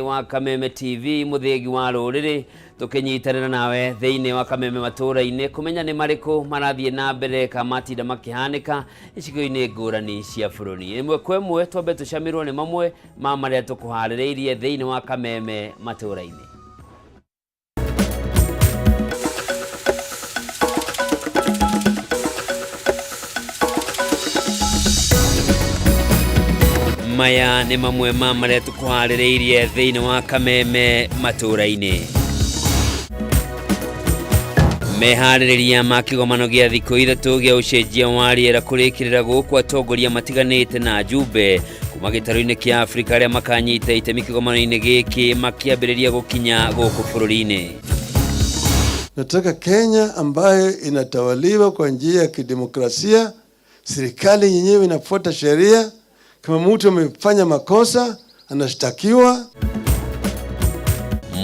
Wa Kameme TV muthigi wa ruriri tukinyitanira nawe thiini wa Kameme matura-ini kumenya ni mariku marathie na mbere ka matinda makihanika icigo-ini ngurani cia bururi. Imwe kwa imwe twambe tucamirwo ni mamwe ma maria tukuhaririirie thiini wa Kameme matura-ini. Maya nĩ mamwe ma marĩa tũkũharĩrĩirie thĩinĩ wa Kameme matũra-inĩ. Meharĩrĩria ma kĩgomano gĩa thikũ ithatũ gĩa ũcenjia wa rĩera kũrĩkĩrĩra gũkũ atongoria matiganĩte na njumbe kuma gĩtarũ-inĩ kĩa Afrika arĩa makanyita itemi kĩgomano-inĩ gĩkĩ makĩambĩrĩria gũkinya gũkũ bũrũri-inĩ. Nataka Kenya ambayo inatawaliwa kwa njia ya kidemokrasia, serikali yenyewe inafuata sheria. Kama mtu amefanya makosa anashtakiwa.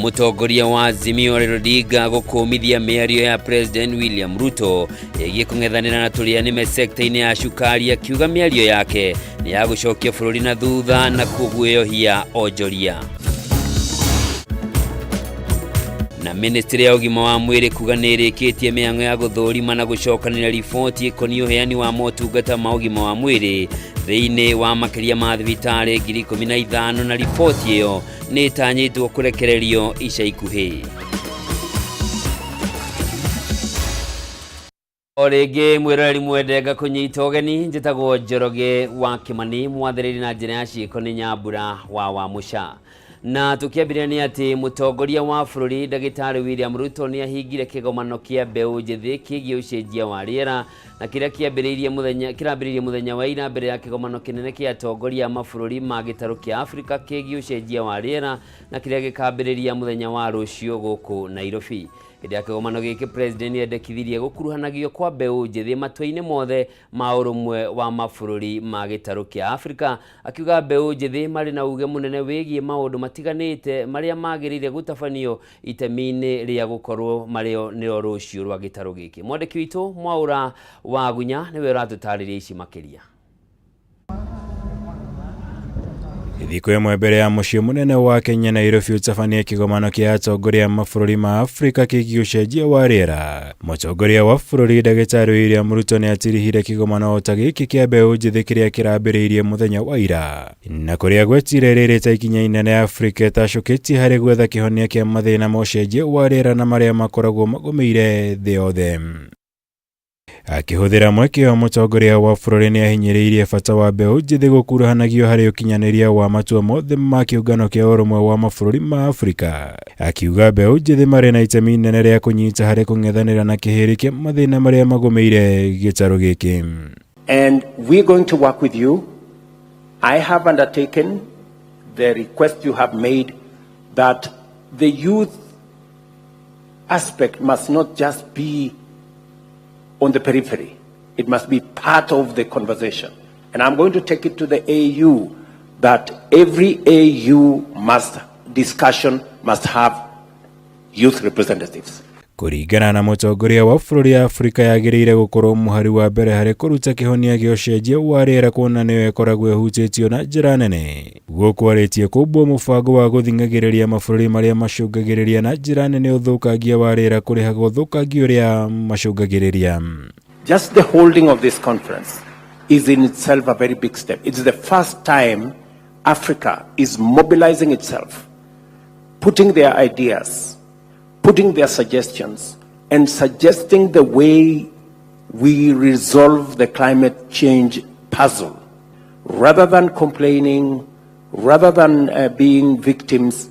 Mutongoria wa Azimio Raila Odinga gũkũmithia mĩario ya President William Ruto ĩgiĩ kũng'ethanĩra na tũrĩa nĩme sekta-inĩ ya cukari, akiuga mĩario yake nĩ ya gũcokia bũrũri na thutha na kũguoyohia onjoria. Na ministry ya ũgima wa mwĩrĩ kuga nĩ ĩrĩkĩtie mĩhang'o ya gũthũrima na gũcokanĩria riboti ĩkoniĩ ũheani wa motungata ma ũgima wa mwĩrĩ thĩinĩ wa makĩria ma thibitarĩ 15,000 na riboti ĩyo nĩ ĩtanyĩtwo kũrekererio ica ikuhĩ. O rĩngĩ mwĩroreri mwende ngakũnyita ũgeni, njĩtagwo Njoroge wa Kĩmani, mwathĩrĩri na njĩra ya ciĩko nĩ Nyambura wa Wamũca. Na tũkĩambĩrĩria nĩ atĩ mũtongoria wa bũrũri ndagĩtarĩ William Ruto nĩ ahingire kĩgomano kĩa mbeũ njĩthĩ kĩgiĩ ũcenjia wa rĩera na kĩrĩa kĩambĩrĩirie mũthenya kĩrambĩrĩirie mũthenya wa ira mbere ya kĩgomano kĩnene kĩa atongoria a mabũrũri ma gĩtarũ kĩa Afrika kĩgiĩ ũcenjia wa rĩera na kĩrĩa gĩkambĩrĩria mũthenya wa rũciũ gũkũ Nairobi. Hĩndĩ ya kĩgomano gĩkĩ president nĩendekithirie gũkuruhanagio kwa mbeũ njĩthĩ matua-inĩ mothe ma ũrũmwe wa mabũrũri ma gĩtarũ kĩa Afrika, akiuga mbeũ njĩthĩ marĩ na uge mũnene wĩgiĩ maũndũ matiganĩte marĩa magĩrĩire gũtabanio itemi-inĩ rĩa gũkorwo marĩo nĩo rũciũ rwa gĩtarũ gĩkĩ. Mwandĩki witũ Mwaũra wa Gunya nĩwe ũratũtarĩria ici makĩria. Thikũ ĩmwe mbere ya mũciĩ mũnene wa Kenya Nairobi ũtabania kĩgomano kĩa atongoria a mabũrũri ma Afrika kĩgiĩ ũcenjia wa rĩera. Mũtongoria wa bũrũri ndagĩtarĩ William Ruto nĩ atirihire kĩgomano ta gĩkĩ kĩa mbeũ njĩthĩ kĩrĩa kĩrambĩrĩirie mũthenya wa ira, na kũrĩa gwetire rĩrĩ ta ikinya inene Afrika ĩtacũkĩtie harĩ gwetha kĩhonia kĩa mathĩna ma ũcenjia wa rĩera na marĩa makoragwo magũmĩire thĩ yothe. Akĩhũthĩra mweke ũyũ, mũtongoria wa bũrũri nĩ ahinyĩrĩirie bata wa mbeũ njĩthĩ gũkuruhanagio harĩ ũkinyanĩria wa matua mothe ma kĩũngano kĩa ũrũmwe wa mabũrũri ma Afrika, akiuga mbeũ njĩthĩ marĩ na itemi inene rĩa kũnyita harĩ kũng'ethanĩra na kĩhĩrĩ kĩa mathĩna marĩa magũmĩire gĩtarũ gĩkĩ. And we're going to work with you. I have undertaken the request you have made that the youth aspect must not just be on the periphery. It must be part of the conversation. And I'm going to take it to the AU that every AU must discussion must have youth representatives. Kũringana na mũtongoria wa bũrũri, Afrika yagĩrĩire gũkorwo mũhari wa mbere harĩ kũruta kĩhonia gĩa ũcenjia wa rĩera kuona nĩyo ĩkoragwo ĩhutĩtio na njĩra nene. Gũkũ arĩtie kũmbwo mũbango wa gũthing'agĩrĩria mabũrũri marĩa macũngagĩrĩria na njĩra nene ũthũkangia wa rĩera kũrĩhaga ũthũkangia ũrĩa macũngagĩrĩria. Just the holding of this conference is in itself a very big step. It's the first time Africa is mobilizing itself, putting their ideas, putting their suggestions, and suggesting the way we resolve the climate change puzzle. Rather than complaining, rather than being victims,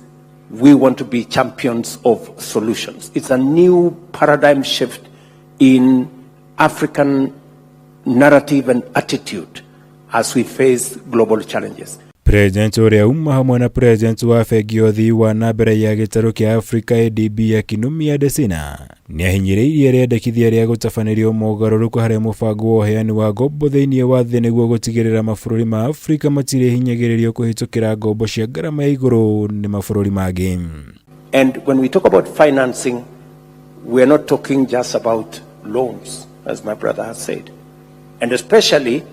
we want to be champions of solutions. It's a new paradigm shift in African narrative and attitude as we face global challenges. President ũrĩa uma hamwe na president wa bengi ya ũthii wa na mbere ya gĩtarũ kĩa Afrika ADB Akinwumi Adesina nĩ ahinyĩrĩirie rĩendekithia rĩa gũtabanĩrio mogarũrũku harĩ mũbango wa ũheani wa ngombo thĩinĩ wa thĩ nĩguo gũtigĩrĩra mabũrũri ma Afrika matirĩ hinyagĩrĩrio kũhĩtũkĩra ngombo cia ngarama ya igũrũ nĩ mabũrũri mangĩ. And when we talk about financing, we are not talking just about loans, as my brother has said. And especially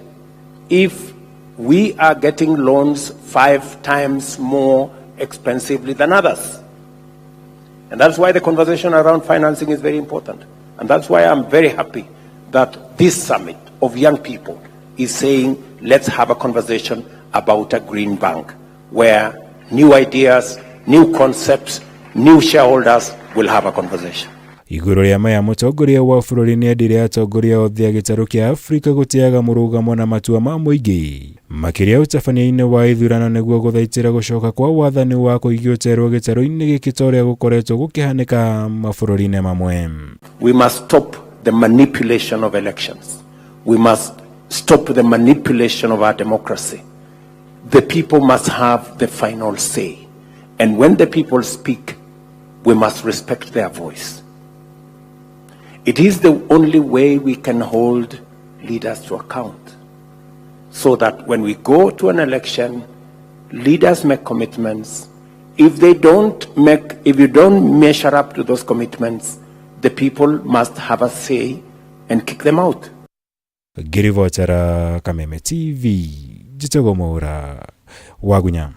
if we are getting loans 5 times more expensively than others. And that's why the conversation around financing is very important. And that's why I'm very happy that this summit of young people is saying, let's have a conversation about a green bank where new ideas, new concepts, new shareholders will have a conversation. Igũrũ rĩa maya, mũtongoria wa bũrũri nĩendire atongoria othe a gĩtarũ kĩa Afrika gũtĩaga mũrũgamo na matua ma mũingĩ, makĩria ũtabania-inĩ wa ithurano, nĩguo gũthaitĩra gũcoka kwa wathani wa kũigio terwo gĩtarũ-inĩ gĩkĩ ta ũrĩa gũkoretwo gũkĩhanĩka mabũrũri-inĩ mamwe. We must stop the manipulation of elections. We must stop the manipulation of our democracy. The people must have the final say. And when the people speak, we must respect their voice. It is the only way we can hold leaders to account, so that when we go to an election, leaders make commitments. If they don't make, if you don't measure up to those commitments, the people must have a say and kick them out. Ngĩribotera Kameme TV, njĩtagwo Mwaura Wagunya.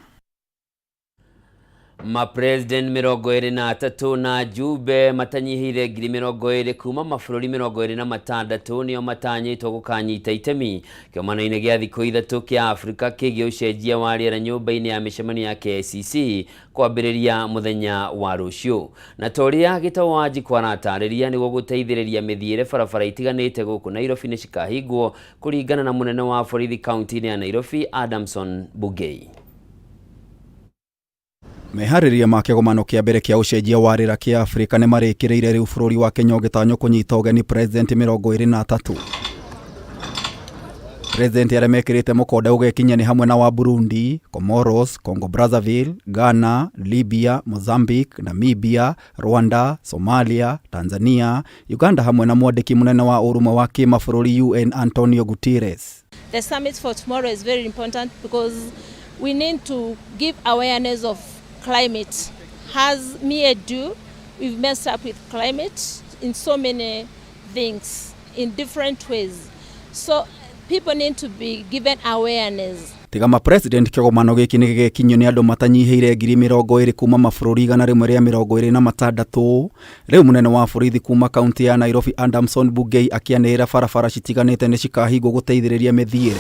Mapresident 23 na jumbe matanyihĩire 20,000 kuma mabũrũri 26 nĩo matanyĩtwo gũkanyita itemi kĩgomano-inĩ gĩa thikũ 3 kĩa Afrika kĩgiĩ ũcenjia wa rĩera nyũmba-inĩ ya mĩcemanio ya KICC kwambĩrĩria mũthenya wa rũciũ. Na ta ũrĩa Gĩtaũ wa Njikũ aratarĩria, nĩguo gũteithĩrĩria mĩthiĩre, barabara itiganĩte gũkũ Nairobi nĩ cikahingwo, kũringana na mũnene wa borithi kaunti-inĩ ya Nairobi, Adamson Bungei. Meharĩrĩria ma kĩgomano kĩa mbere kĩa ũcenjia wa rĩera kĩa Afrika nĩ marĩkĩrĩire, rĩu bũrũri wa Kenya ũgĩtanywo kũnyita ũgeni president 23. President arĩa mekĩrĩte mũkonde ũgekinyia nĩ hamwe na wa Burundi, Comoros, Congo Brazzaville, Ghana, Libya, Mozambique, Namibia, Rwanda, Somalia, Tanzania, Uganda hamwe na mwandĩki mũnene wa ũrũmwe wa kĩmabũrũri UN, Antonio Guterres. The summit for tomorrow is very important because we need to give awareness of climate. As me and do, we've messed up with climate in so many things, in different ways. So people need to be given awareness. Tiga ma president, kĩgomano gĩkĩ nĩ gĩgekinyio nĩ andũ matanyihĩire 20,000 kuma mabũrũri 126. Rĩu mũnene wa borithi kuma kaunti ya Nairobi, Adamson Bungei, akĩanĩrĩra barabara citiganĩte nĩ cikahingwo gũteithĩrĩria mĩthiĩre.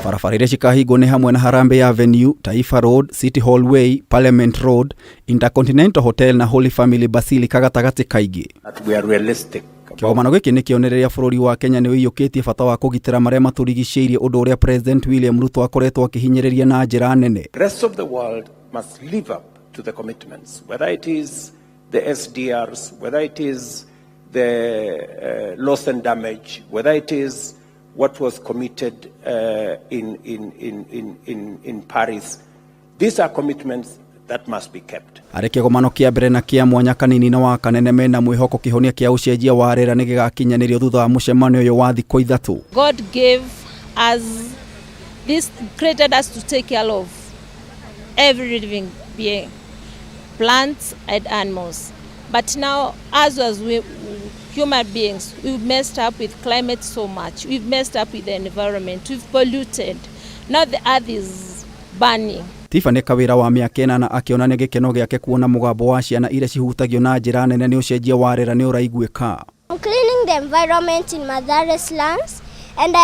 Barabara iria cikahingwo nĩ hamwe na Harambee Avenue, Taifa Road, City Hall Way, Parliament Road, Intercontinental Hotel na Holy Family Basilica gatagatĩ kaingĩ. That we are realistic. Kĩgomano gĩkĩ nĩ kĩonereria bũrũri wa Kenya nĩ ũiyũkĩtie bata wa kũgitĩra marĩa matũrigicĩirie, ũndũ ũrĩa President William Ruto akoretwo akĩhinyĩrĩria na njĩra nene. The rest of the world must live up to the commitments, whether it is the SDRs, whether it is the loss and damage, whether it is what was committed in Paris. These are commitments that must be kept. Arĩ kĩgomano kĩa mbere na kĩa mwanya kanini na wa kanene mena mwĩhoko kĩhonia kĩa ũcenjia wa rĩera nĩ gĩgakinyanĩrio thutha wa mũcemanio ũyũ wa thikũ 3. God gave us this, created us to take care of every living being, plants and animals. But now, as we human beings, we've messed up with climate so much. We've messed up with the environment. We've polluted. Now the earth is burning. Tiffany Kawira wa mĩaka 8 akĩonania gĩkeno gĩake kuona mũgambo wa ciana iria cihutagio na njĩra nene nĩ ũcenjia wa rĩera nĩ ũraiguĩka. I'm cleaning the environment in Mathare slums and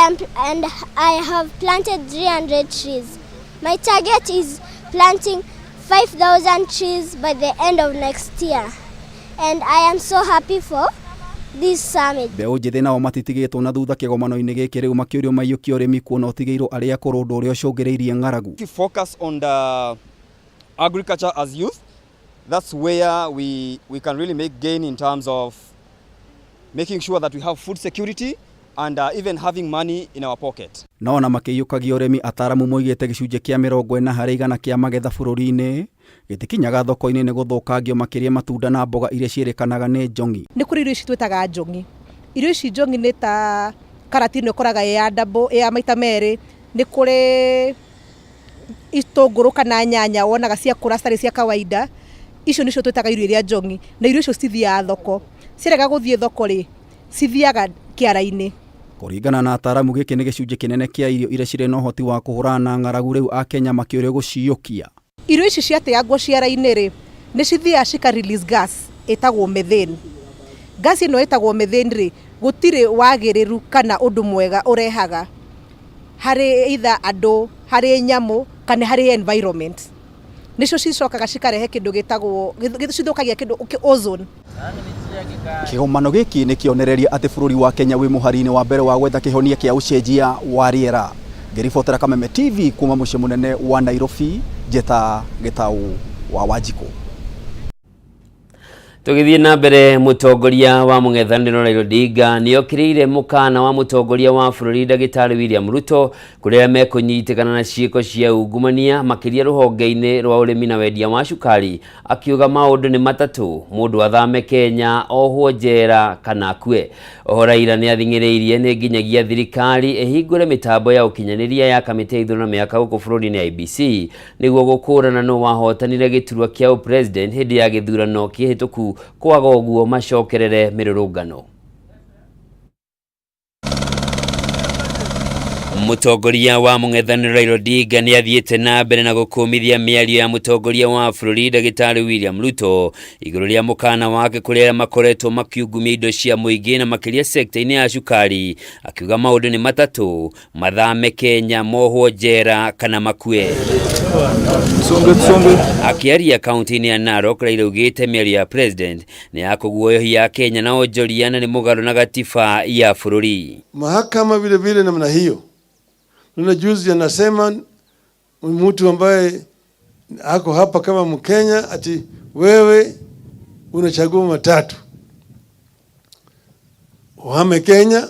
I have planted 300 trees. My target is planting 5,000 trees by the end of next year. And I am so happy for this summit. Mbeũ njĩthĩ nao matitigĩtwo na thutha kĩgomano-inĩ gĩkĩ, rĩu makĩũrio maiyũkie ũrĩmi kuona ũtigĩirwo arĩa akũrũ, ũndũ ũrĩa ũcũngĩrĩirie ng'aragu. If you focus on the agriculture as youth, that's where we can really make gain in terms of making sure that we have food security and even having money in our pocket. No ona makĩiyũkagia ũrĩmi, ataramu moigĩte gĩcunjĩ kĩa 40% kĩa magetha bũrũri-inĩ gĩtikinyaga thoko-inĩ nĩ gũthũkangio, makĩria matunda na mboga iria ciĩrĩkanaga nĩ njong'i. Nĩ kũrĩ irio ici twĩtaga njong'i. Irio ici njong'i nĩ ta karati nĩ ũkoraga ĩ ya double, ĩ ya maita merĩ. Nĩ kũrĩ itũngũrũ kana nyanya wonaga ciakũra citarĩ cia kawaida. Icio nĩcio twĩtaga irio iria njong'i, na irio icio citithiaga thoko. Ciarega gũthiĩ thoko rĩ, cithiaga kĩara-inĩ. Kũringana na ataramu, gĩkĩ nĩ gĩcunjĩ kĩnene kĩa irio iria cirĩ na ũhoti wa kũhũrana na ng'aragu, rĩu akenya makĩũrio gũciyũkia. Irio ici ciateangwo ciara-inĩ rĩ, nĩ cithiaga cika release gas ĩtagwo methane. Gas ĩno ĩtagwo methane rĩ, gũtirĩ wagĩrĩru kana ũndũ mwega ũrehaga harĩ either andũ, harĩ nyamũ kana harĩ environment. Nĩcio cicokaga cikarehe kĩndũ gĩtagwo, cithũkagia kĩndũ ozone. Kĩgomano gĩkĩ nĩ kĩonereria atĩ bũrũri wa Kenya wĩ mũhari-inĩ wa mbere wa gwetha kĩhonia kĩa ũcenjia wa rĩera. Ngĩribotera Kameme TV kuma mũciĩ mũnene wa Nairobi, Njeta Gĩtaũ wa Wanjikũ. Tũgĩthiĩ na mbere, mũtongoria wa mũng'ethanĩro Raila Odinga nĩokĩrĩire mũkana wa mũtongoria wa bũrũri ndagĩtarĩ William Ruto kũrĩa mekũnyitĩkana na ciĩko cia ungumania makĩria rũhonge-inĩ rwa ũrĩmi na wendia wa cukari, akiuga maũndũ nĩ matatũ: mũndũ athame Kenya, ohwo njera kana akue. Oho Raila nĩ athing'ĩrĩirie nĩ nginyagia thirikari ĩhingũre mĩtambo ya ũkinyanĩria ya kamĩtĩ ya ithurano mĩaka gũkũ bũrũri-inĩ IEBC nĩguo gũkũrana nũ wahotanire gĩturwa kĩa ũpresident hĩndĩ ya gĩthurano kĩhĩtũku, kwaga ũguo macokerere mĩrũrũngano. Mũtongoria wa mũng'ethanĩro Raila Odinga nĩ athiĩte na mbere na gũkũmithia mĩario ya mũtongoria wa bũrũri ndagĩtarĩ William Ruto igũrũ rĩa mũkana wake kũrĩ arĩa makoretwo makiungumia indo cia mũingĩ na makĩria sekta-inĩ ya cukari, akiuga maũndũ nĩ matatũ: mathame Kenya, mohwo njera kana makue. Akĩaria kaunti-inĩ ya Narok, Raila augĩte mĩario ya president nĩ ya kũguoyohia Kenya na onjoria na nĩ mũgarũ na gatiba ya bũrũri. Mahakama vile vile namna hiyo. Naona juzi anasema mtu ambaye ako hapa kama Mkenya ati wewe unachagua matatu, uhame Kenya,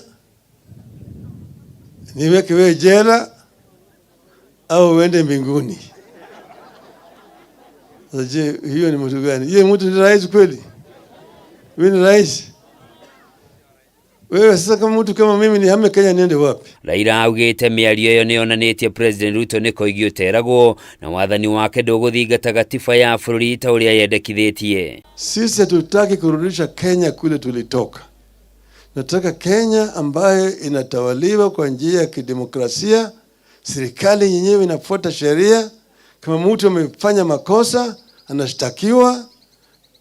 niweke wewe jela au uende mbinguni. Sasa je, hiyo ni mtu gani? Yeye mtu ni rais kweli? Wewe ni rais? Wewe sasa kama mtu kama mimi nihame Kenya niende wapi? Raila augĩte mĩario ĩyo nĩyonanĩtie President Ruto nĩ koigi ũteragwo na wathani wake ndũgũthingata gatiba ya bũrũri ta ũrĩa yendekithĩtie. Sisi hatutaki kurudisha Kenya kule tulitoka. Nataka Kenya ambayo inatawaliwa kwa njia ya kidemokrasia, serikali yenyewe inafuata sheria. Kama mtu amefanya makosa anashtakiwa,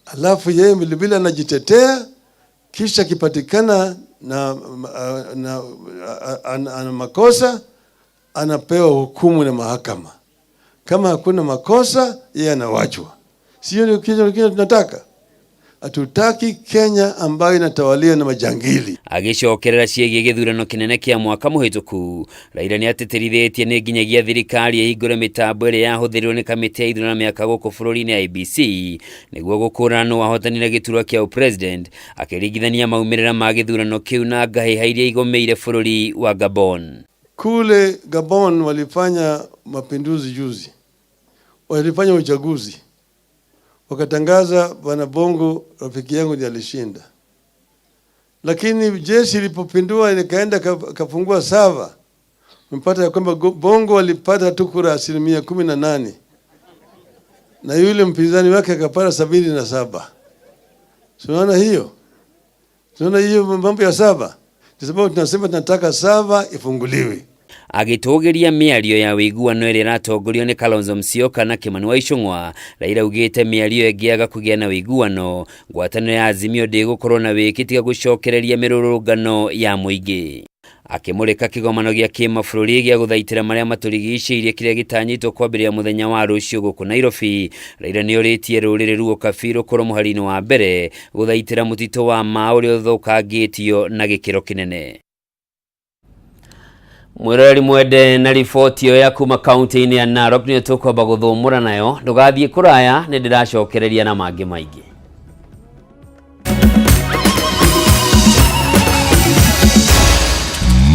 alafu yeye vilevile anajitetea, kisha akipatikana na makosa anapewa hukumu na mahakama. Kama hakuna makosa yeye anawachwa. Sio ndio kile tunataka? Hatutaki Kenya ambayo inatawaliwa na majangili. Agĩcokerera ciĩgiĩ gĩthurano kĩnene kĩa mwaka mũhĩtũku, Raila nĩ atĩtĩrithĩtie nĩ nginyagia thirikari ĩhingũre mĩtambo ĩrĩa yahũthĩrirwo nĩ kamĩtĩ ya ithurano mĩaka gũkũ bũrũri-inĩ IEBC nĩguo gũkũrana nũ wahotanire gĩturwa kĩa ũpresident, akĩringithania maumĩrĩra ma gĩthurano kĩu na ngahĩha iria igũmĩire bũrũri wa Gabon. Kule Gabon walifanya mapinduzi juzi, walifanya uchaguzi, wakatangaza bwana Bongo rafiki yangu ndiye alishinda, lakini jeshi ilipopindua ikaenda kafungua server, mpata ya kwamba Bongo alipata tu kura 18% na yule mpinzani wake akapata 77. Tunaona hiyo, tunaona hiyo mambo ya server. Kwa sababu tunasema tunataka server ifunguliwe. Agĩtũgĩria mĩario ya ũiguano ĩrĩa ĩratongorio nĩ Kalonzo Musyoka na Kimani wa Ichung'wa, Raila augĩte mĩario ĩngĩaga kũgĩa na ũiguano, ngwatanĩro ya Azimio ndĩgũkorwo na wĩki tiga gũcokereria mĩrũrũngano ya mũingĩ. Akĩmũrĩka kĩgomano gĩa kĩmabũrũri gĩa gũthaitĩra marĩa matũrigicĩirie kĩrĩa gĩtanyĩtwo kwambĩrĩria mũthenya wa rũciũ gũkũ Nairobi, Raila nĩorĩtie rũrĩrĩ Luo Kabi rũkorwo mũhari-inĩ wa mbere gũthaitĩra mũtitũ wa Mau ũrĩa ũthũkangĩtio na gĩkĩro kĩnene. Mwĩroreri mwende, na riboti ĩyo ya kuma kaunti-inĩ ya Narok nĩyo tũkwamba gũthũmũra nayo. Ndũgathiĩ kũraya, nĩ ndĩracokereria na mangĩ maingĩ.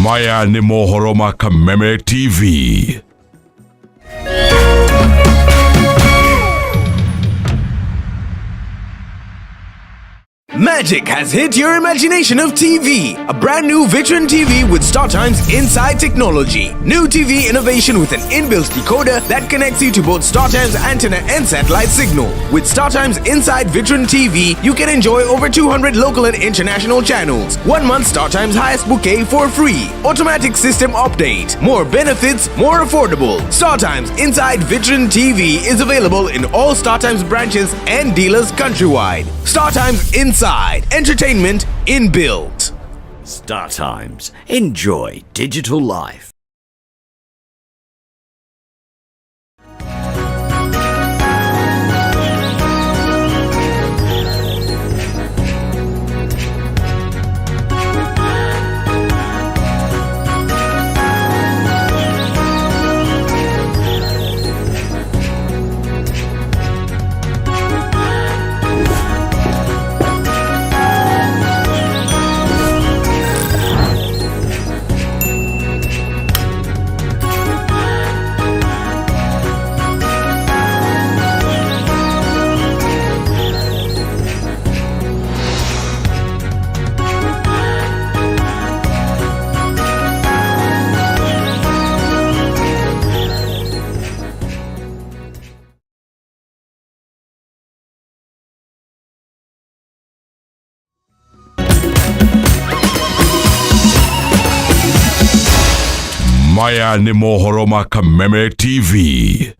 Maya nĩ mohoro ma Kameme TV. Magic has hit your imagination of TV. A brand new Vitron TV with StarTimes Inside technology. New TV innovation with an inbuilt decoder that connects you to both StarTimes antenna and satellite signal. With StarTimes Inside Vitron TV, you can enjoy over 200 local and international channels. 1 month StarTimes highest bouquet for free. Automatic system update. More benefits, more affordable. StarTimes Inside Vitron TV is available in all StarTimes branches and dealers countrywide. StarTimes Inside. Entertainment inbuilt. StarTimes. Enjoy digital life. Maya nĩ mohoro ma Kameme TV.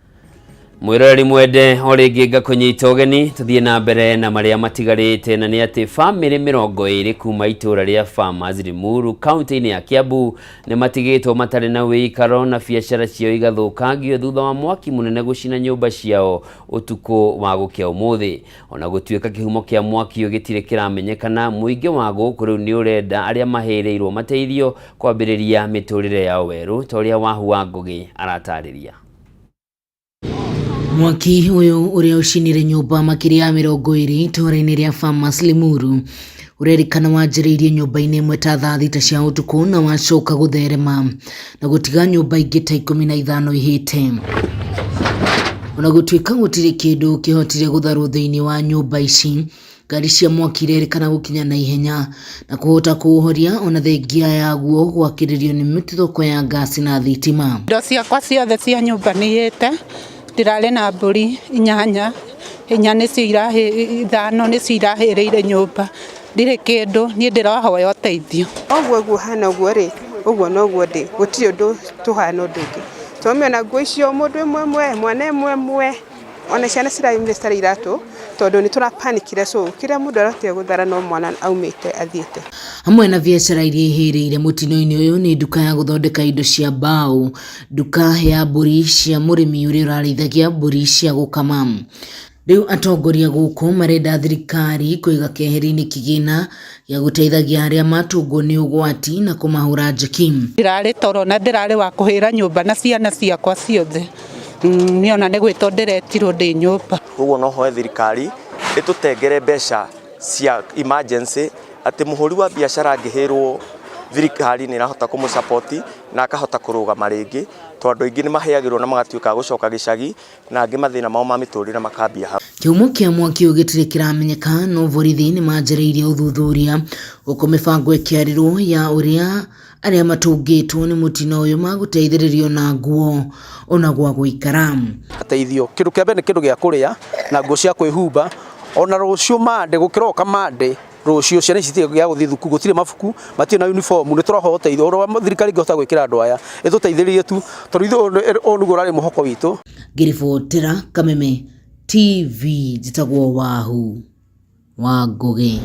Mwĩroreri mwende o rĩngĩ ngakũnyita ũgeni tũthiĩ na mbere na marĩa matigarĩte, na nĩ atĩ bamĩrĩ 20 kuma itũũra rĩa Farmers Limuru kaunti-inĩ ya Kiambu nĩ matigĩtwo matarĩ na wĩikaro na biacara ciao igathũkangio thutha wa mwaki mũnene gũcina nyũmba ciao ũtukũ wa gũkĩa ũmũthĩ. Ona gũtuĩka kĩhumo kĩa mwaki ũyũ gĩtirĩ kĩramenyekana, mũingĩ wa gũkũ rĩu nĩ ũrenda arĩa mahĩrĩirwo mateithio kwambĩrĩria mĩtũrĩre yao werũ, ta ũrĩa Wahu wa Ngũgĩ aratarĩria. Mwaki ũyũ ũrĩa ũcinire nyũmba makĩria ya 20 itũũra-inĩ rĩa Farmers Limuru ũrerĩkana wanjĩrĩirie nyũmba-inĩ ĩmwe ta thaa 6 cia ũtukũ na wacoka gũtherema na gũtiga nyũmba ingĩ ta 15 ihĩte. Ona gũtuĩka gũtirĩ kĩndũ kĩhotire gũtharwo thĩinĩ wa nyũmba ici, ngari cia mwaki irerĩkana gũkinya na ihenya na kũhota kũũhoria ona thengia yaguo gwakĩrĩrio nĩ mĩtuthũko ya ngasi na thitima. Indo ciakwa ciothe cia nyũmba nĩ ihĩte. Ndĩrarĩ na mbũri 8, 4 nĩcio 5 nĩcio irahĩrĩire nyũmba. Ndirĩ kĩndũ, niĩ ndĩrahoya ũteithio. Ũguo ũguo hana ũguo rĩ, ũguo noguo ndĩ, gũtirĩ ũndũ tũhana ũndũ ũngĩ. Tũmĩona nguo icio mũndũ ĩmwe ĩmwe, mwana ĩmwe ĩmwe, ona ciana ciraumire citarĩ iratũ, tondũ nĩ tũrapanikire, so kĩrĩa mũndũ arahotire gũthara no mwana aumĩte athiĩte. Hamwe na biacara iria ihĩrĩire mũtino-inĩ ũyũ nĩ nduka ya gũthondeka indo cia mbaũ, nduka ya mbũri cia mũrĩmi ũrĩa ũrarĩithagia mbũri cia gũkama. Rĩu atongoria gũkũ marenda thirikari kũiga keheri-inĩ kĩgĩna gĩa gũteithagia arĩa matũngwo nĩ ũgwati na kũmahũra njeki. Ndĩrarĩ toro na ndĩrarĩ wa kũhĩra nyũmba na ciana ciakwa ciothe. Niĩ ona nĩ gwĩtwo ndĩretirwo ndĩ nyũmba. Koguo no hoe thirikari ĩtũtengere mbeca cia emergency atĩ mũhũri wa biacara angĩhĩrwo thirikari nĩ ĩrahota kũmũsupport na akahota kũrũgama rĩngĩ, tondũ aingĩ nĩ mahĩagĩrwo na magatuĩka a gũcoka gĩcagi na angĩ mathĩna mao ma mĩtũrĩre makambia hau. Kĩhumo kĩa mwaki ũyũ gĩtirĩ kĩramenyeka, no borithi nĩ manjĩrĩirie ũthuthuria gũkũ mĩbango ĩkĩarĩrwo ya ũrĩa arĩa matũngĩtwo nĩ mũtino ũyũ magũteithĩrĩrio na nguo ona gwa gũikara. Ateithio kĩndũ kĩa mbere nĩ kĩndũ gĩa kũrĩa na nguo cia kwĩhumba, ona rũciũ mande gũkĩroka mande rũciũ ciana ici citige gĩa gũthiĩ thukuru, gũtirĩ mabuku, matirĩ na uniform, nĩ tũrahoya ũteithio ũrĩa thirikari ĩngĩhota gwĩkĩra andũ aya ĩtũteithĩrĩrie tu, tondũ ithuĩ ũyũ nĩguo ũrarĩ mũhoko witũ. Ngĩribotera Kameme TV, njĩtagwo Wahu wa Ngũgĩ.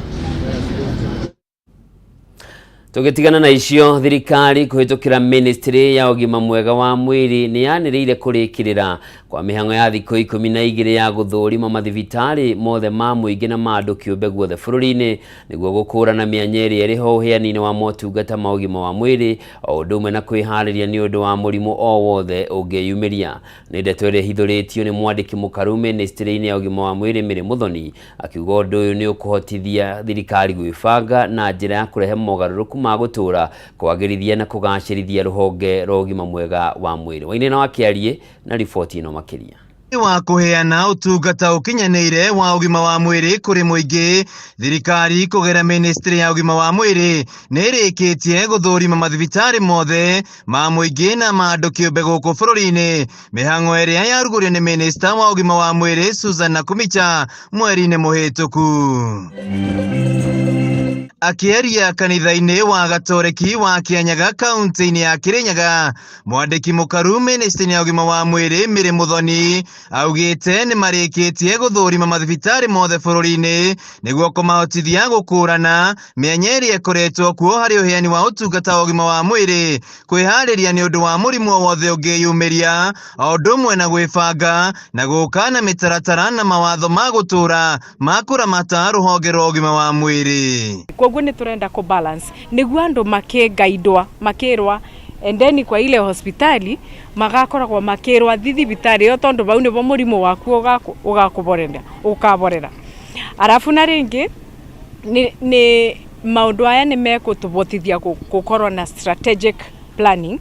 Tũgĩtigana na icio, thirikari kũhĩtũkĩra ministry ya ũgima mwega wa mwĩrĩ nĩ yanĩrĩire kũrĩkĩrĩra kwa mĩhang'o ya thikũ 12 ya gũthũrima mathibitarĩ mothe ma mũingĩ na ma andũ kĩũmbe guothe bũrũri-inĩ nĩguo gũkũrana mĩanya ĩrĩa ĩrĩ ho ũheani-inĩ wa motungata ma ũgima wa mwĩrĩ o ũndũ ũmwe na kwĩharĩria nĩ ũndũ wa mũrimũ o wothe ũngĩyumĩria. Nĩ ndeto ĩrĩa ĩhithũrĩtio nĩ mwandĩki mũkaru ministry-inĩ ya ũgima wa mwĩrĩ Mary Muthoni akiuga ũndũ ũyũ nĩ ũkũhotithia thirikari gwĩbanga na njĩra ya kũrehe mogarũrũku ma gũtũũra, kwagĩrithia na kũgacĩrithia rũhonge rwa ũgima mwega wa mwĩrĩ. Wainaina wa Kĩariĩ na riboti ĩno makĩria. Wa kũheana ũtungata ũkinyanĩire wa ũgima wa mwĩrĩ kũrĩ mũingĩ, thirikari kũgerera ministry ya ũgima wa mwĩrĩ nĩ ĩrĩkĩtie gũthũrima mathibitarĩ mothe ma mũingĩ na ma andũ kĩũmbe gũkũ bũrũri-inĩ. Mĩhang'o ĩrĩa yarugũrio nĩ minista wa ũgima wa mwĩrĩ Susan Nakhumicha mweri-inĩ mũhĩtũku. Akĩaria kanitha-inĩ wa Gatoreki wa Kĩanyaga kaunti-inĩ ya Kĩrĩnyaga, Mwandĩki mũkaru ministry ya ũgima wa mwĩrĩ Mary Muthoni augĩte nĩ marĩkĩtie gũthũrima mathibitarĩ mothe bũrũri-inĩ nĩguo kũmahotithia gũkũrana mĩanya ĩrĩa ĩkoretwo kuo harĩ ũheani wa ũtungata wa ũgima wa mwĩrĩ, kwĩharĩria nĩ ũndũ wa mũrimũ o wothe ũngĩyumĩria, o ũndũ ũmwe na gwĩbanga na gũka na mĩtaratara na mawatho ma gũtũra ma kũramata rũhonge rwa ũgima wa mwĩrĩ. Koguo nĩ tũrenda kũ balance nĩguo andũ makĩgaidwa makĩrwa endeni kwa ile hospitali magakoragwo makĩrwa thi thibitarĩ ĩyo tondũ vau nĩvo mũrimũ waku ũgakũborera ũkaborera. Arabu na rĩngĩ nĩ maũndũ aya nĩ mekũtũbotithia gũkorwo na strategic planning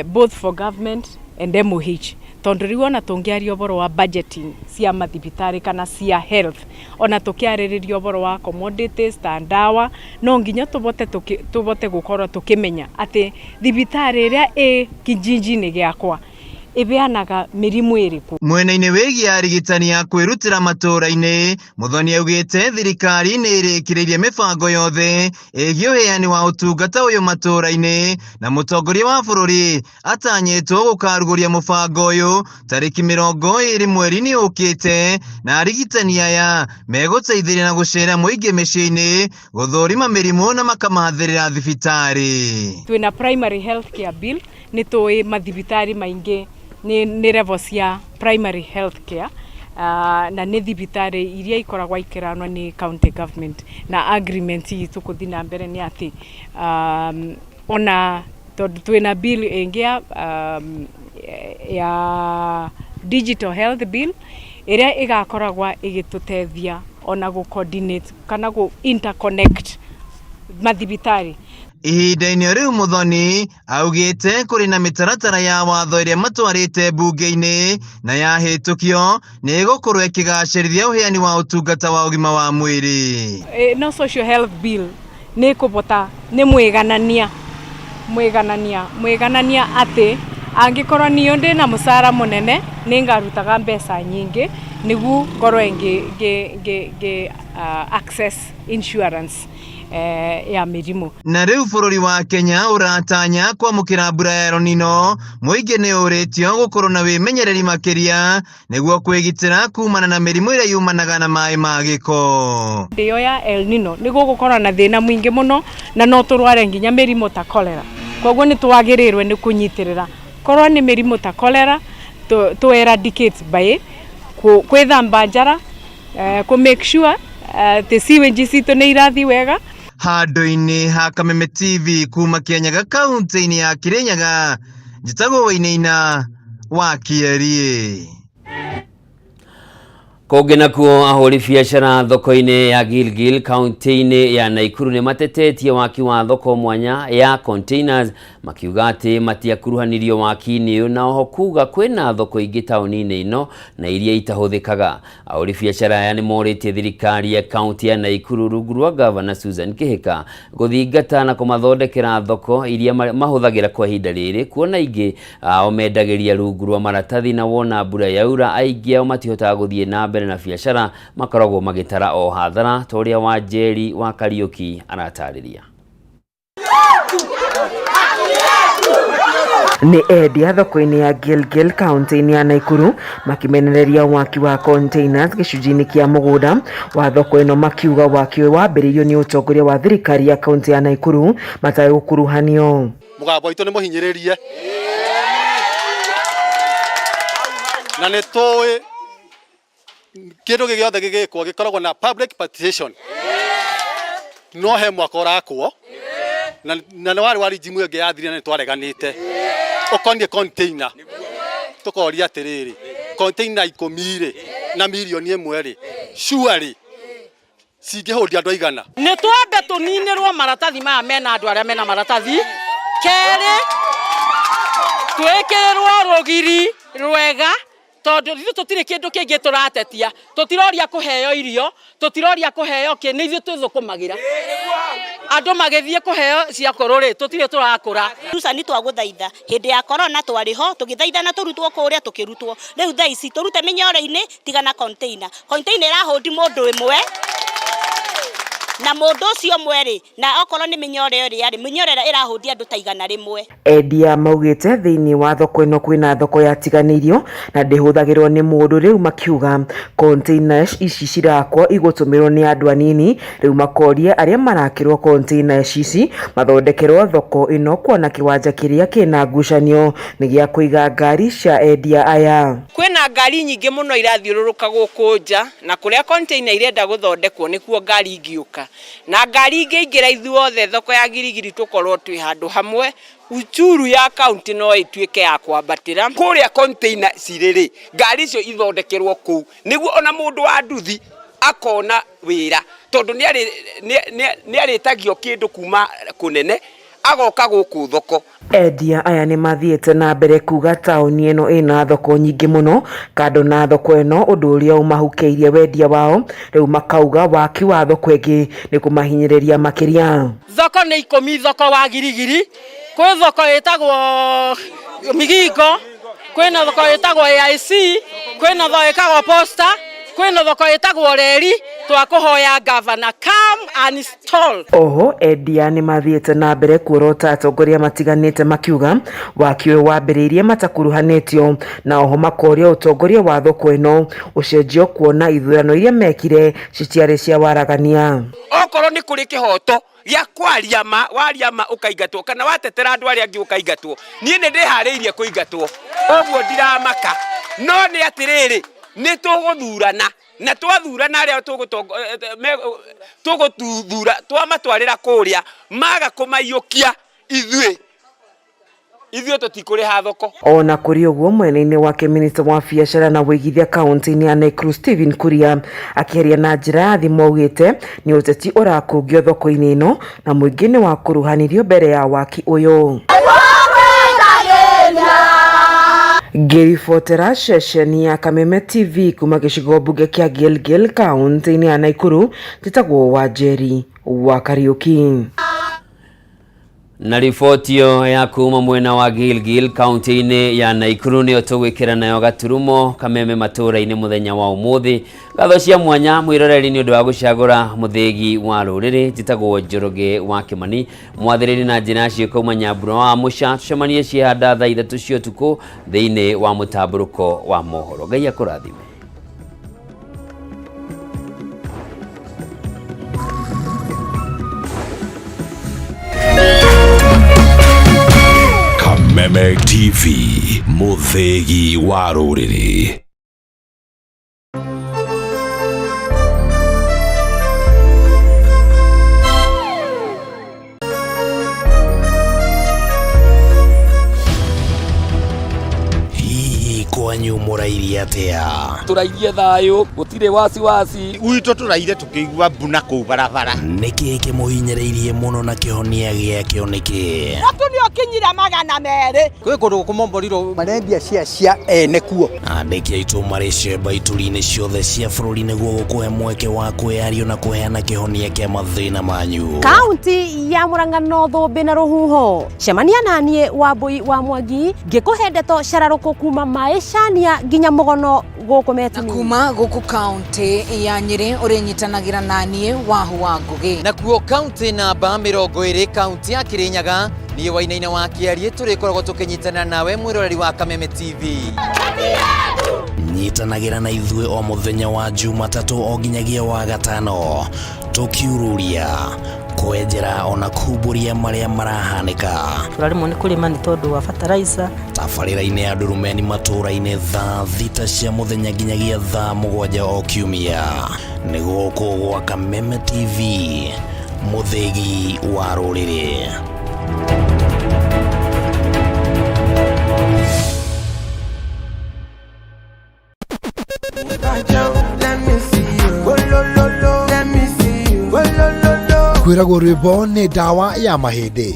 both for government and MOH tondũ rĩu ona tũngĩaria ũboro wa budgeting cia mathibitarĩ kana cia health ona tũkĩarĩrĩria ũboro wa commodities ta ndawa no nginya tũbote gũkorwo tũkĩmenya atĩ thibitarĩ ĩrĩa ĩ kijiji-inĩ gĩakwa ĩbeanaga mĩrimũ ĩrĩkũ. Mwena-inĩ wĩgiĩ arigitani a kwĩrutĩra matũũra-inĩ, Muthoni augĩte thirikari nĩ ĩrĩkĩrĩirie mĩbango yothe ĩgiĩ ũheani wa ũtungata ũyũ matũũra-inĩ, na mũtongoria wa bũrũri atanyĩtwo gũkarugũria mũbango ũyũ tarĩki 20 mweri-inĩ ũkĩte, na arigitani aya megũteithĩrĩria na gũcera mũingĩ mĩciĩ-inĩ gũthũrima mĩrimũ na makamathĩrĩra thibitarĩ. Twĩna primary health care bill, nĩ tũĩ mathibitarĩ maingĩ nĩ level cia primary health care, na nĩ thibitarĩ iria ikoragwo ikĩranwo nĩ county government, na agreement itũ kũthiĩ na mbere nĩ atĩ ona tondũ twĩna bill ĩngĩ ya digital health bill ĩrĩa ĩgakoragwo ĩgĩtũteithia ona gũ coordinate kana gũ interconnect mathibitarĩ. Ihinda-inĩ rĩu Muthoni augĩte kũrĩ na mĩtaratara ya watho ĩrĩa matwarĩte mbunge-inĩ na yahĩtũkio nĩ ĩgũkorwo ĩkĩgacĩrithia ũheani wa ũtungata wa ũgima wa mwĩrĩ. No social health bill nĩ ĩkũbota nĩ mwĩganania atĩ angĩkorwo niĩ ndĩna mũcara mũnene nĩ ngarutaga mbeca nyingĩ nĩguo ngorwo ngĩ access insurance ya mĩrimũ. Na rĩu bũrũri wa Kenya ũratanya kwamũkĩra mbura ya El Nino, mũingĩ nĩ ũrĩtio gũkorwo na wĩmenyereri makĩria nĩguo kwĩgitĩra kumana na mĩrimũ ĩrĩa yumanaga na maĩ ma gĩko. Ndĩyo ya El Nino nĩ gũgũkorwo na thĩna mũingĩ mũno na no tũrware nginya mĩrimũ ta cholera. Koguo nĩ twagĩrĩirwo nĩ kũnyitĩrĩra korwo nĩ mĩrimũ ta cholera tũ eradicate by kwĩthamba njara, kũ make sure atĩ sewage citũ nĩ irathiĩ wega. Handũ-inĩ ha Kameme TV kuma Kĩanyaga kaunti-inĩ ya Kĩrĩnyaga, njĩtagwo Wainaina wa Kĩeriĩ. Kũngĩ nakuo ahũri biacara thoko-inĩ ya Gilgil kaunti-inĩ ya Nakuru nĩ matetetie waki wa thoko mwanya ya containers makiuga atĩ matiakuruhanirio waki-inĩ ũyũ na oho kuga kwĩna thoko ingĩ taũni-inĩ ĩno na iria itahũthĩkaga. Ahũri biacara aya nĩ morĩtie thirikari ya kaunti ya Nakuru rungu rwa gavana Susan Kihika gũthingata na kũmathondekera thoko iria mahũthagĩra kwa ihinda rĩrĩ, kuona ingĩ ao mendagĩria rungu rwa maratathi na wona mbura yaura aingĩ ao matihotaga gũthiĩ na mbere na biacara, makoragwo magĩtara o hathara ta ũrĩa Wanjeri wa Kariũki aratarĩria. Nĩ endia thoko-inĩ ya Gilgil kaunti-inĩ ya Nakuru makimenereria waki wa containers gĩcunjĩ-inĩ kĩa mũgũnda wa thoko ĩno, makiuga waki ũyũ wambĩrĩirio nĩ ũtongoria wa thirikari ya kaunti ya Nakuru mategũkuruhanio. Mũgambo witũ nĩ mũhinyĩrĩrie na nĩ tũĩ kĩndũ gĩothe gĩgĩkwo gĩkoragwo na public participation, no he mwaka ũrakwo na nĩ warĩ wa rijimu ĩngĩ yathirire na nĩ twareganĩte ũkoniĩ container, tũkoria atĩrĩrĩ, container 10 rĩ na mirioni 1 rĩ surely cingĩhũndia andũ aigana? Nĩ twambe tũninĩrwo maratathi maya mena andũ arĩa mena maratathi, kerĩ twĩkĩrĩrwo rũgiri rwega. Tondu ithuĩ tũtirĩ kĩndũ kĩngĩ tũratetia, tũtiroria kũheo irio, tũtiroria kũheo kĩ, nĩ ithuĩ twĩthũkũmagĩra. Andũ magĩthiĩ kũheo cia kũrũ rĩ, tũtirĩ tũrakũra. Susan twagũthaitha hĩndĩ ya corona twarĩ ho tũgĩthaithana tũrutwo kũrĩa tũkĩrutwo rĩu thaa ici tũrute mĩnyore-inĩ tigana container container ĩrahũndi mũndũ ĩmwe na mũndũ ũcio ũmwe rĩ na okorwo nĩ mĩnyore ĩrĩa rĩ mĩnyore ĩrĩa ĩrahũndi andũ ta 100. Endia maugĩte thĩinĩ wa thoko ĩno kwĩna thoko yatiganĩirio na ndĩhũthagĩrwo nĩ mũndũ rĩu makiuga container ici cirakwo igũtũmĩrwo nĩ andũ anini rĩu makoria arĩa marakĩrwo container ici mathondekerwo thoko ĩno kuona kĩwanja kĩrĩa kĩna ngucanio nĩ gĩa kũiga ngari cia endia aya. Kwĩna ngari nyingĩ mũno irathiũrũrũka gũkũ nja na kũrĩa container irenda gũthondekwo nĩkuo ngari ingĩũka na ngari ingĩingĩra ithuothe thoko ya Girigiri tũkorwo twĩ handũ hamwe uchuru ya kaunti no ĩtuĩke ya kwambatĩra. Kũrĩa container cirĩ rĩ ngari icio ithondekerwo kũu nĩguo ona mũndũ wa nduthi akona wĩra tondũ nĩ arĩtagio kĩndũ kuma kũnene agoka gũkũ thoko. Endia aya nĩ mathiĩte na mbere kuga taũni ĩno ĩna thoko nyingĩ mũno kando na thoko ĩno ũndũ ũrĩa ũmahukĩirie wendia wao rĩu makauga waki wa thoko ĩngĩ nĩ kũmahinyĩrĩria makĩria. Thoko nĩ 10 thoko wa Girigiri, kwĩ thoko ĩtagwo Migingo, kwĩna thoko ĩtagwo AIC, kwĩna thoko ĩtagwo Posta, kwĩna thoko ĩtagwo Reri. Twakũhoya governor come and install. Oho endia nĩ mathiĩte na mbere kuorota atongoria matiganĩte makiuga waki ũyũ wambĩrĩirie matakuruhanĩtio na oho makoria ũtongoria wa thoko ĩno ũcenjio kuona ithurano iria mekire citiarĩ cia waragania. Okorwo nĩ kũrĩ kĩhoto gĩa kwaria ma, waria ma ũkaingatwo kana watetera andũ arĩa angĩ ũkaingatwo, niĩ nĩ ndĩharĩirie kũingatwo ũguo ndiramaka, no nĩ atĩrĩrĩ nĩ tũgũthurana na twathurana arĩa tũgũtuthura twamatwarĩra kũrĩa maga kũmaiyũkia ithuĩ tũtikũrĩha thoko. Ona kũrĩ ũguo mwena-inĩ wake minista wa biacara na wĩigithia kaunti-inĩ ya Nakuru Stephen Kuria akĩaria na njĩra ya thimũ augĩte nĩ ũteti ũrakũngio thoko-inĩ ĩno na mũingĩ nĩ wakuruhanirio mbere ya waki ũyũ. Ngĩribotera ceceni ya Kameme TV kuma gĩcigo mbunge kĩa Gilgil kaunti-inĩ ya Nakuru njĩtagwo Wanjeri wa Kariuki. Na riboti ĩyo ya kuma mwena wa Gilgil kaunti-inĩ ya Nakuru nĩyo tũgwĩkĩra nayo gaturumo Kameme matũũra-inĩ mũthenya wa ũmũthĩ. Ngatho cia mwanya mwĩroreri nĩ ũndũ wa gũcagũra mũthĩgi wa rũrĩrĩ. Njĩtagwo Njoroge wa Kĩmani, mwathĩrĩri na njĩra ya ciĩko kuma Nyambura wa Mũca. Tũcemanie ciĩhanda thaa 3 cia ũtukũ thĩinĩ wa mũtambũrũko wa mohoro. Ngai akũrathime. Kameme TV, mũthĩgi wa rũrĩrĩ. Kwanyu mũrairie atĩa? Tũrairie thayũ, gũtirĩ wasiwasi. Gwitũ tũraire tũkĩigua mbuna kũu barabara. Nĩkĩ kĩmũhinyĩrĩirie mũno na kĩhonia gĩakĩo nĩkĩ? Mũtu nĩũkinyire 200. Kwĩ kũndũ gũkũmomborirwo marendia cia ene kuo. Andĩki aitũ marĩ cemba ituri-inĩ ciothe cia bũrũri nĩguo gũkũhe mweke wa kwĩyario na kũheana kĩhonia kĩa mathĩna manyu. Kaunti ya Murang'a no thũmbĩ na rũhuho. Cemania naniĩ Wambui wa Mwangi ngĩkũhe ndeto cararũkũ kuma maĩcania nginya mũgono gũkũ Metini. Kuma gũkũ kaunti ya Nyĩrĩ ũrĩnyitanagĩra naniĩ Wahu wa Ngũgĩ. Nakuo kaunti namba 20 kaunti ya Kĩrĩnyaga niĩ Wainaina wa Kĩariĩ tũrĩkoragwo tũkĩnyitana nawe mwĩroreri wa Kameme TV. Nyitanagĩra na ithuĩ o mũthenya wa Jumatatũ o nginyagia wa gatano tũkiururia kwenjera ona kumbũria marĩa marahanĩka. Tũraremwo nĩ kũrĩma nĩ tondũ wa fertilizer. Tabarĩra-inĩ ya Ndurumeni matũũra-inĩ thaa 6 cia mũthenya nginyagia thaa 7 o kiumia. Nĩ gũkũ gwa Kameme TV, mũthĩgi wa rũrĩrĩ. Kwĩragwo rwĩmbo nĩ ndawa ya mahĩndĩ.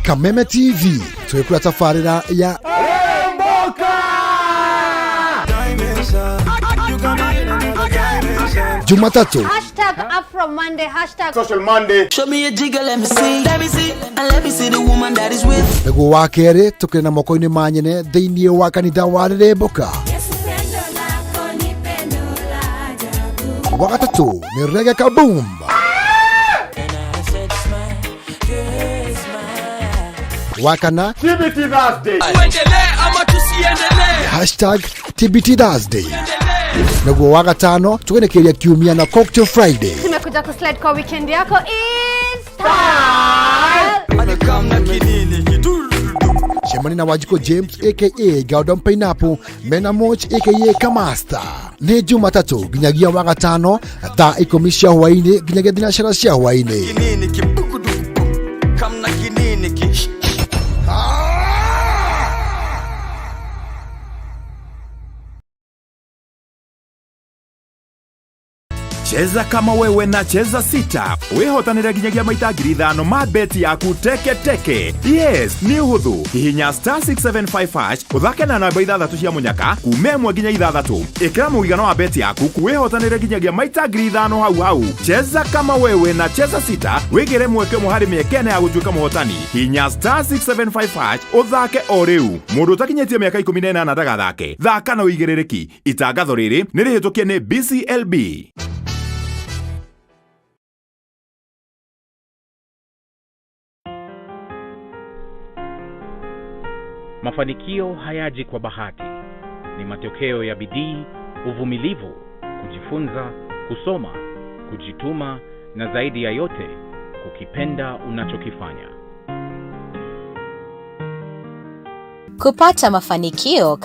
Kameme TV twĩkũra tabarĩra ya Jumatatũ Hashtag Afro Monday, hashtag Social Monday. Show me a jigger, let me see. Let me see, and let me see the woman that is with. Nĩguo wa kerĩ tũkĩrĩ na moko-inĩ ma nyene thĩinĩ wa kanitha wa Rĩrĩmbũka. Wa gatatũ nĩ Reggae Kaboom. Wa kana TBT Thursday. Tuendelee ama tusiendelee? Hashtag TBT Thursday. Nĩguo wa gatano tũgenekeria kiumia na Cocktail Friday. Tumekuja kuslide kwa weekend yako is style. Cemani na Wanjikũ James aka Gordon Pineapple mena Moch aka Kamasta. Nĩ Jumatatũ nginyagia wa gatano thaa 10 cia hwaĩ-inĩ nginyagia thinacara cia hwaĩ-inĩ. Kinini kibukuduku kamna kinini ki Cheza kama wewe na Cheza Sita wihotanire nginyagia maita 5,000 ma beti yaku teke teke. Yes, nĩ ũhũthũ. Hihinya star 675 hash ũthake na namba 6 cia mũnyaka kuma 1 nginya 6. Ĩkĩra mũigana wa beti yaku wihotanire nginyagia maita 5,000 hau hau. Cheza kama wewe na Cheza Sita wĩgĩre mweke ũmwe harĩ mĩeke ĩna ya gũtuĩka mũhotani. Hihinya star 675 hash ũthake o rĩu. Mũndũ ũtakinyĩtie mĩaka 18 ndagathake. Thaka na ũigĩrĩrĩki. Itangatho rĩrĩ nĩ rĩhĩtũkie nĩ BCLB. Mafanikio hayaji kwa bahati, ni matokeo ya bidii, uvumilivu, kujifunza, kusoma, kujituma na zaidi ya yote, kukipenda unachokifanya. Kupata mafanikio.